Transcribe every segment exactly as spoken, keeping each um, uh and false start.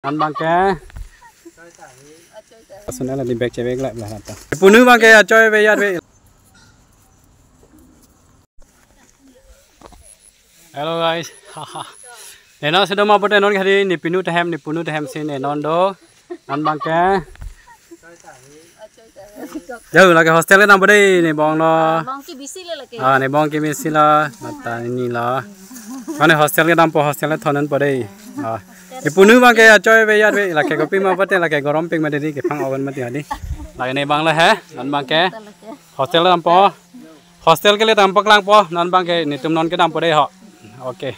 Non abangke. Sunela di bag chevek lap la ta. Punu abangke achoi ave ajat ave. Hello guys. Ne non si doma pote non kali ne pinu ta hem, ne punu ta hem si ne non do. Non abangke. Yo, lake hostel kedampo dei, ne bong lo. Bong kebisi le lake. Ah, ne bong kebisi lo, mata ne lo. Mane hostel kedampo, hostel thondunpo dei. Ah. Ne punu abangke achoi ave ajat ave, lake kopima pote lake gorom pik mati dei, kephang oven mati dei. Lake ne bang lo he, non abangke. Hostel kedampo. Hostel kele dam paklangpo, non abangke netum non kedampo dei ho. Okay.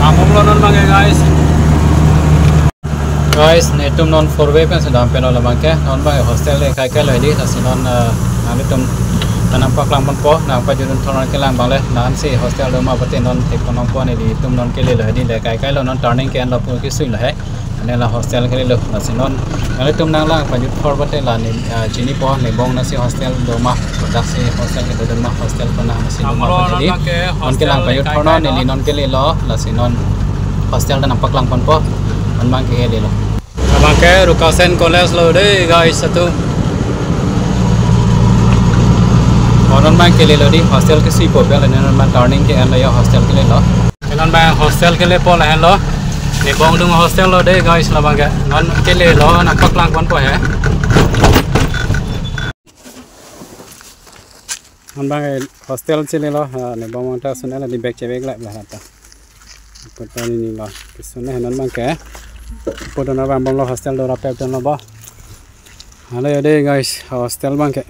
Amum lo non abangke guys. Guys, netum non four way pen si dam pen lo abangke, non abangke hostel le kai kai lo dei, lasi non, eh, nanglitum nang paklang ponpo, nang pajutdun thor non kelang abang le, non si hostel doma pote non thek ponpo, netum non kele lo dei, le kai kai lo non turning ke-en lo pu kesui lo he. Ane la hostel kele lo, lasi non nanglitum nang lang pajut thor pote la ne, ah, chinipo, ne bong na si hostel doma, dak si hostel kedo doma, hostel kona na si doma. Amlo pote non dei. Abangke non kelang hostel pajut le thor kai non kai lo. Neli non kele lo, lasi non hostel ta nang paklang ponpo. Non abangke kele lo. Abangke Rukasen College lo dei guys atu. Oh, non abangke kele lo dei, hostel kesuipo pen, non abang turning ke-en lo, yo hostel kele lo. Non abang hostel kelepo lahenlo. Ne bong dung hostel lo dei guys, labangke. Non kele lo, nang paklang ponpo he. Non abang hostel chele lo, ha, ne bong ta sunela di bag chevek lap la ta. Puta ne lo. Kesun he non abangke. Puta non abang bong lo hostel do rapet lo bo. Hello yo dei guys, hostel abangke.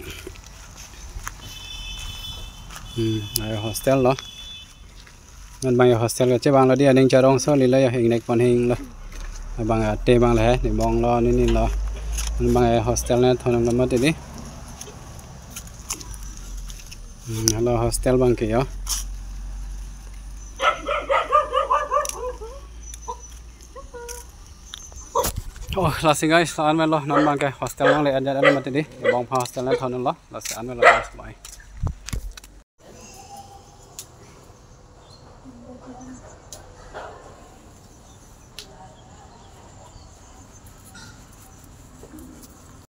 Hmm, ayo hostel lo. Non abang yo hostel kachevang lo dei, aning charong so lilo yo, ingnek pon hing lo. Abang ate abang le he, ne bong lo, ne lo. Non abang yo hostel ne thondun lo mati dei. Hmm, hello hostel abangke yo. Oh, lasi guys, la-an melo, non abangke hostel nangle ajat ajat mati dei. Ne bong aphan hostel ne thondun lo, lasi an melo guys, bye.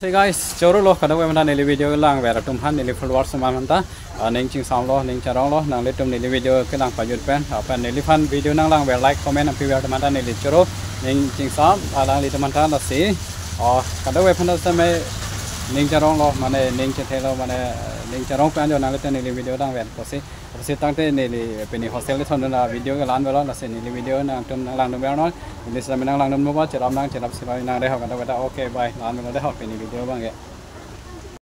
Hey guys, choro lo kadokave aphanta neli video langver atum aphan neli followers atum aphanta, ah, ning chingsam lo, ning charong lo, nanglitum neli video kelang pajut pen, ah, pen neliphan video nang langver like, comment, api ver atum aphanta neli choro, ning chingsam, ah, nanglitum aphanta lasi, oh, kadokave aphanta same ning charong lo, mane ning chethe lo, mane ning charong pen jo nanglitum neli video langver pusi. Pusi tangte neli pini hostel kethondun a video ke la-an velo, lasi neli video nangtum nang langdun ver non. Neli sami nang langdun mo ba, cherap nang, cherap siroi nang dei ho, kadokave ta. Okay, bye. La-an velo dei ho, pini video abangke.